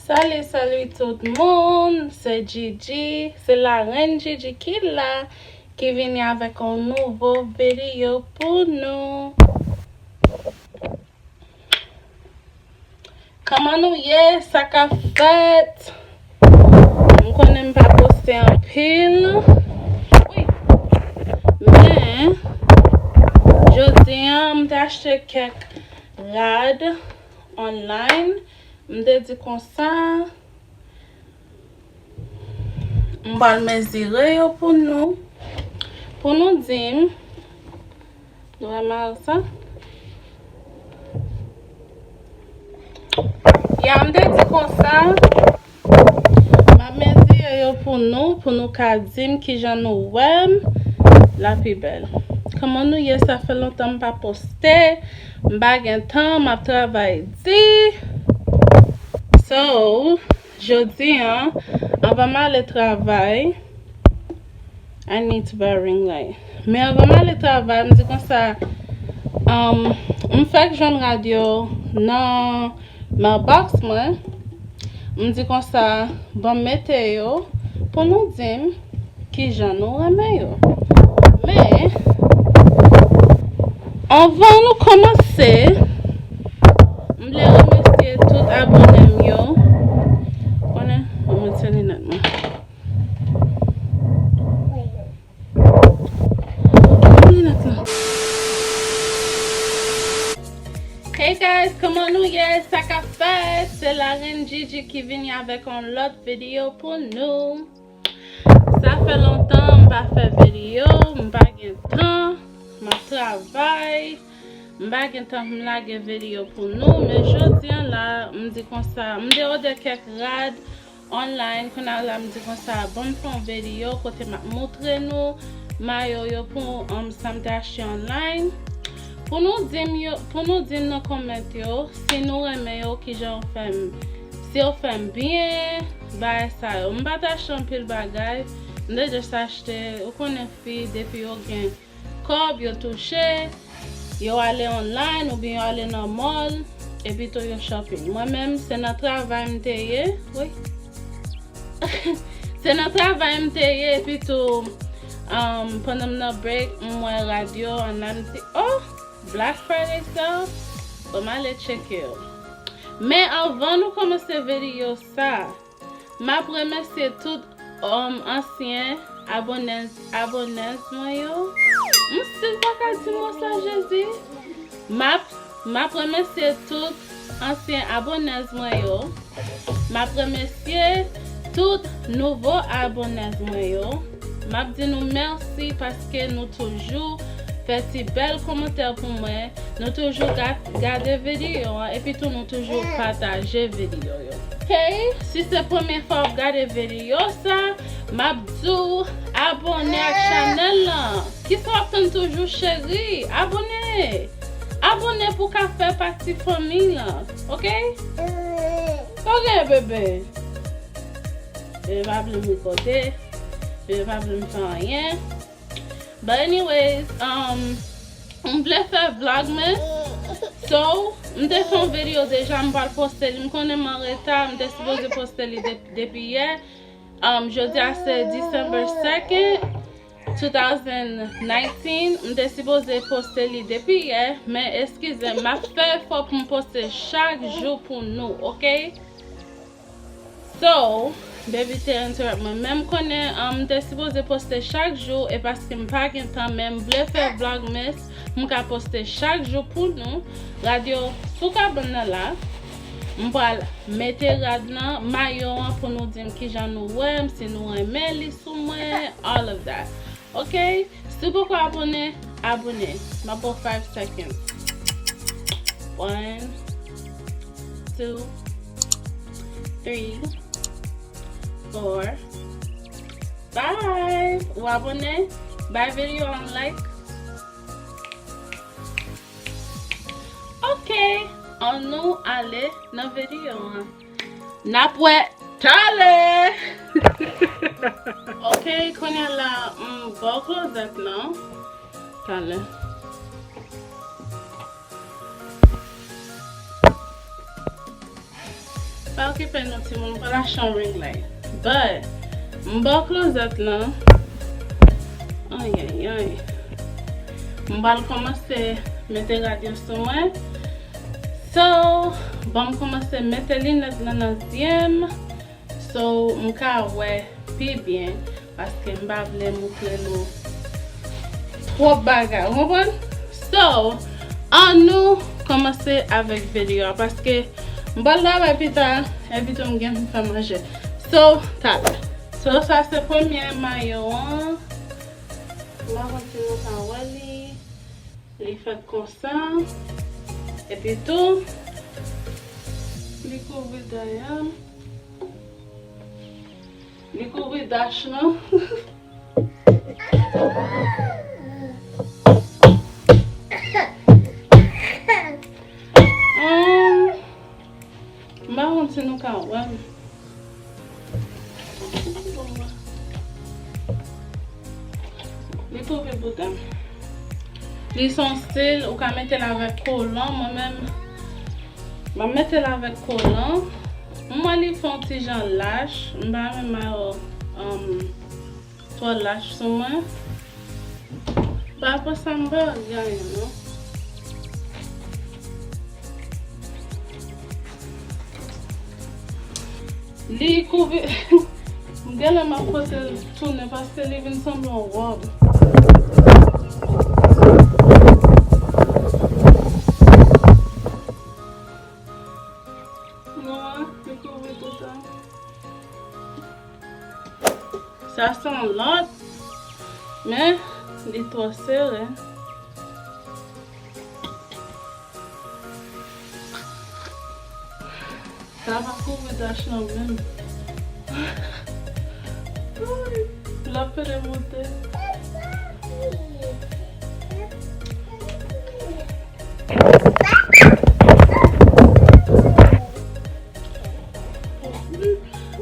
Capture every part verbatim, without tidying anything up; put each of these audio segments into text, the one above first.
Salut, salut tout moun, se Gigi, se la reine Gigi ki la, ki vini avèk yon nouvo videyo pou nou. Kòman nou ye? Sa k ap fèt? M konnen m pa poste anpil. Wi. Men, jodi a, m te achte kèk rad online. M te di konsa, m pral mezire yo pou nou. Pou nou di m, nou wè mal sa? Ya, m te di konsa, m ap mezire yo pou nou, pou nou ka di m kijan nou wè m la pi bèl. Kòman nou ye? Sa fè lontan m pa poste, m pa gen tan, m ap travay di. So, jodi a, anvan m ale travay, I need to buy a ring light. Men anvan m ale travay, m di konsa, um, m fèk jwenn rad yo nan mailbox mwen. M di konsa, ban m mete yo pou nou di m kijan nou renmen yo. Men, anvan nou kòmanse, m vle remèsye tout abòne m yo. Konnen, mwen mete linèt mwen. Mwen mete linèt lan. Hey guys, kòman nou ye? Sa k ap fèt? Se la reine Gigi ki vini avèk yon lòt videyo pou nou. Sa fè lontan m pa fè videyo, m pa gen tan, m ap travay, m pa gen tan pou m lage videyo pou nou, men jodi a la, m di konsa, m te òdè kèk rad online, kounye a la, m di konsa, ban m fè yon videyo kote m ap moutre nou mayo yo pou, um, sa m te achte online. Pou nou di m yo, pou nou di m nan kòmantè yo, si nou renmen yo, kijan yo fè m, si yo fè m byen, bagay sa yo. M pa t achte anpil bagay, m te just achte, ou konnen fi, depi yo gen kòb, yo touche, yo ale online oubyen yo ale nan mall, epi tou yo shopping. Mwen menm, se nan travay m te ye, wi. Se nan travay m te ye, epi tou, um, pandan m nan break, m wè rad yo online, m di, oh, Black Friday sale, bon, m ale tcheke yo. Men anvan nou kòmanse videyo sa, m ap remèsye tout, um, ansyen abònè, abònè mwen yo. M still pa ka di mo sa, Jezi. M ap, m ap remèsye tout ansyen abònè mwen yo. M ap remèsye tout nouvo abònè mwen yo. M ap di nou mèsi paske nou toujou fè ti bèl kòmantè pou mwen. Nou toujou ga-, gade videyo an, epi tou nou toujou pataje videyo yo. Ok, si se premye fwa w ap gade videyo sa, m ap di w abòne ak chanèl lan. Kisa w ap tann toujou, cheri? Abòne! Abòne pou w ka fè pati fanmi lan, ok? Ok, bebe. Bebe pa vle m rekòde. Bebe pa vle m fè anyen. But anyways, um, m vle fè vlogmas. So, m te fè yon videyo deja, m pral poste li. M konnen m an reta, m te sipoze poste li de-, depi yè. Um, jodi a se December second, two thousand nineteen. M te sipoze poste li depi yè, men eskize m, m ap fè efò pou m poste chak jou pou nou, ok? So, baby te interrupt mwen. Men m konnen, um, m te sipoze poste chak jou, e paske m pa gen tan, men m vle fè vlogmas, m ka poste chak jou pou nou. Rad yo sou kabann nan la. M pral mete rad nan, mayo an pou nou di m kijan nou wè m, si nou renmen li sou mwen, all of that. Ok? Si w poko abòne, abòne. M ap ba w five seconds. One, two, three, four, five. Ou abòne? Bay videyo an like. Ok, annou ale nan videyo an. N ap wè talè! Ok, kounye a la, m ba w klozèt lan. Talè. Pa okipe non timoun, m pral achte yon ring light. But, m ba w klozèt lan. Ayayay. M pral kòmanse mete rad yo sou mwen. So, ban m kòmanse mete linèt lan nan zye m. So, m ka wè pi byen, paske m pa vle moutre nou twòp bagay, ou konprann? So, ann nou kòmanse avèk videyo a, paske m pral travay pita, epi tou m gen pou m fè manje. So, talè. So, sa se premye mayo an. M pa konn si nou ka wè li. Li fèt konsa. Epi tou, li kouvri dèyè l. Li kouvri dach lan. Hum, m pa konn si nou ka wè l. Li kouvri bouda m. Li se yon stil, ou ka mete l avèk kolan. Mwen menm, m ap mete l avèk kolan. M wè li fè yon ti jan lach. M pa renmen mayo, um, twò lach sou mwen. Pa pou sa m pa gen anyen, non. Li kouvri. M genlè m ap pote l tounen paske li vin sanble yon wòb. Nou wè, li kouvri tout sa. Sa se yon lòt, men li twò sere. Sa pa kouvri dach lan menm. L ap pede monte.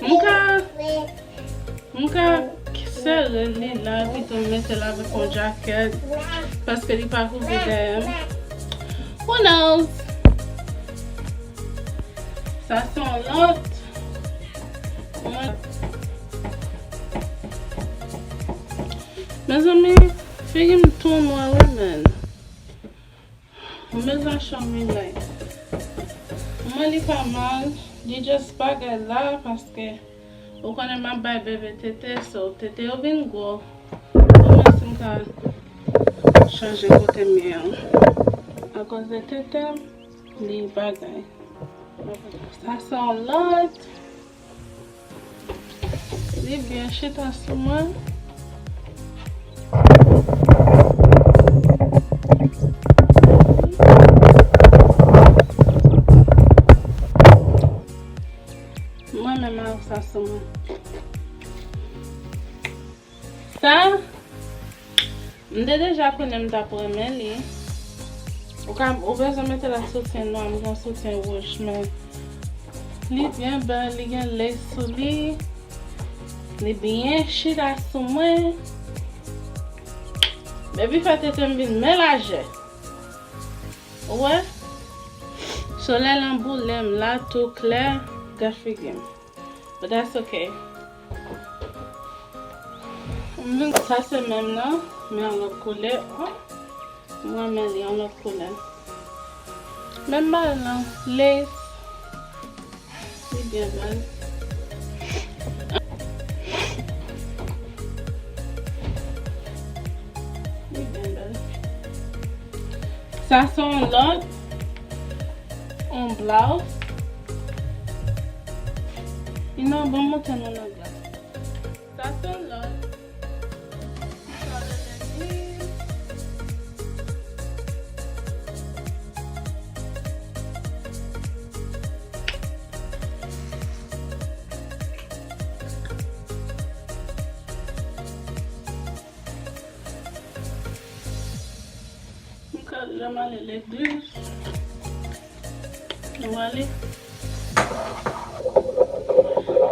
M ka, m ka sere li la, epi tou m mete l avèk yon jakèt, paske li pa kouvri dèyè m. Who knows? Sa se yon lòt. Mezanmi, figi m tou nwa wi, men. Mezanmi, chanm ring light. Mwen li pa mal, li just bagay la paske ou konnen m ap bay bebe tete, so tete yo vin gwo. Mwen si m ka chanje kote m ye an. Akoz de tete m, li bagay. Sa se yon lòt. Li byen chita sou mwen. Mwen menm ak sa sou mwen. Sa, m te deja konnen m t ap renmen li. Ou ka, ou bezwen mete l ak soutyen nwa, m gen soutyen wouj, men li byen bèl, li gen lace sou li. Li byen chita sou mwen. Baby fè tete m vin men lajè. Ou wè? Solèy lan boule m la tou klè, gad figi m. But that's okay. M vin, sa se menm nan, men yon lòt koulè. Oh, m renmen li yon lòt koulè. Menm bagay lan, lace. Li byen bèl. Li byen bèl. Sa se yon lòt. Yon blouse. Inan, ban m montre nou nan glas. Sa se yon lòt. Sa rele li. M ka janm ale legliz. Nou ale.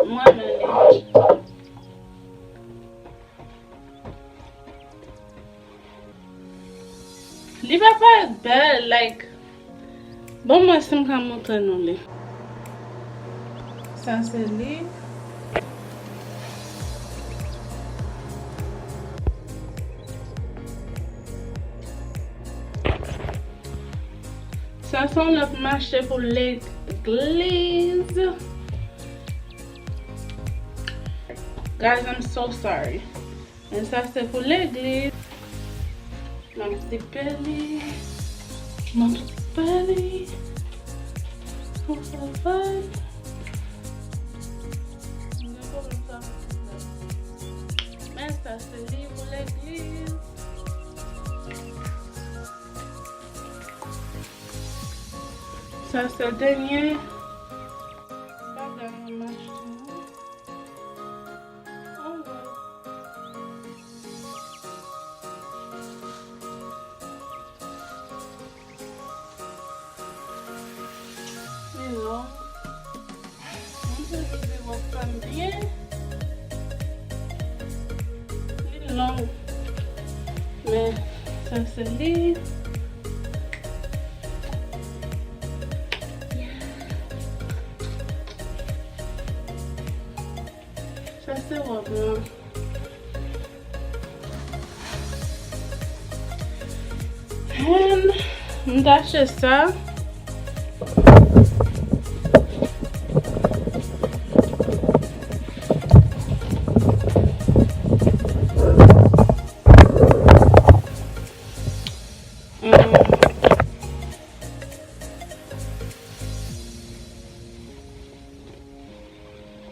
Mwen ale. Li pa parèt bèl, like, bon, mwen si m ka montre nou li. Sa se li. Sa se yon lòt mache pou legliz. Guys, I'm so sorry. Men sa se pou legliz. M ap zipe li. M ap zipe li. Pou travay. Men sa se li pou legliz. Sa se dènye bagay mwen achte. Oh, wow. Li long. Mwen te rive wè fè m byen. Li long. Men, sa se li. Sa se wòb lan. And m t achte sa. Mm.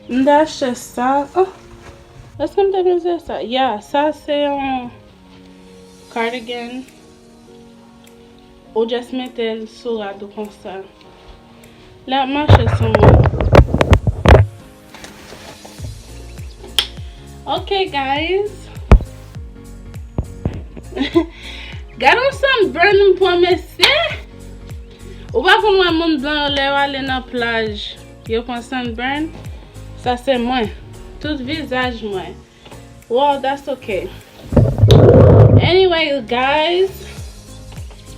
M t achte sa. Oh. Èske m te mezire sa? Ya, sa se yon cardigan. Ou just mete l sou rad ou konsa. L ap mache sou mwen. Ok, guys. Gade yon sunburn m pran, mesye. Ou pa konn wè moun blan yo lè yo ale nan plaj, yo pran sunburn? Sa se mwen. Tout vizaj mwen. Wow, that's okay. Anyway, guys,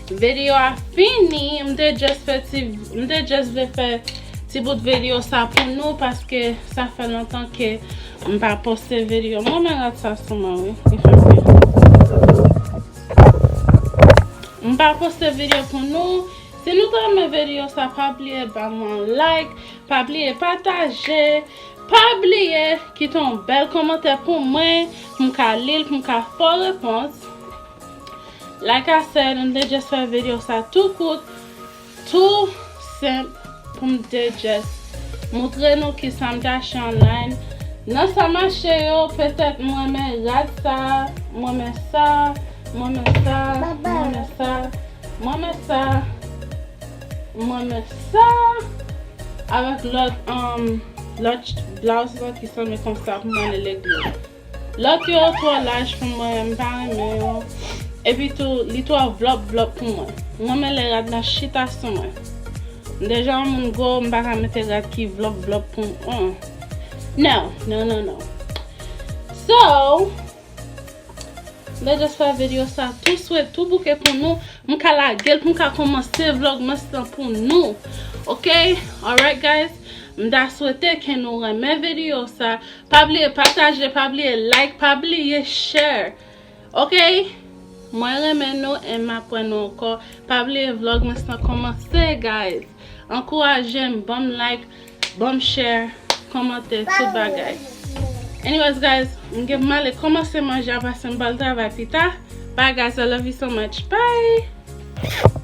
video a fini. M te just fè ti, m te just vle fè ti bout video sa pou nou, paske sa fè lontan ke m pa poste video. Mwen, men rad sa sou mwen, wi. Li fè m byen. M pa poste video pou nou. Si nou te renmen video sa, pa bliye ba mwen like, pa bliye pataje, pa bliye kite yon bèl kòmantè pou mwen, pou m ka li l, pou m ka fè w repons. Like I said, m te just fè video sa tou kout, tou senp, pou m te just montre nou kisa m te achte online. Nan sa m achte yo, petèt m renmen rad sa, m renmen sa, m renmen sa, m renmen sa, m renmen sa, m renmen sa, avèk lòt, um, lòt blouse la ki sanble konsa pou m ale legliz. Lòt yo twò laj pou mwen, m pa renmen yo. Epi tou, li twò vlòp vlòp pou mwen. M renmen lè rad la chita sou mwen. M deja yon moun gwo, m pa ka mete rad ki vlòp vlòp pou mwen. No, no, no, no. So, m te just fè video sa tou swet, tou bouke pou nou. M ka lage l, pou m ka kòmanse vlogmas lan pou nou. Ok? Alright, guys? M ta swete ke nou renmen video sa. Pa bliye pataje, pa bliye like, pa bliye share. Ok? Mwen renmen nou e m ap wè nou ankò. Pa bliye vlogmas lan kòmanse, guys. Ankouraje m, ban m like, ban m share, kòmante, tout bagay. Anyways, guys, m gen pou m ale kòmanse manje a paske m pral travay pita. Bye, guys, I love you so much. Bye!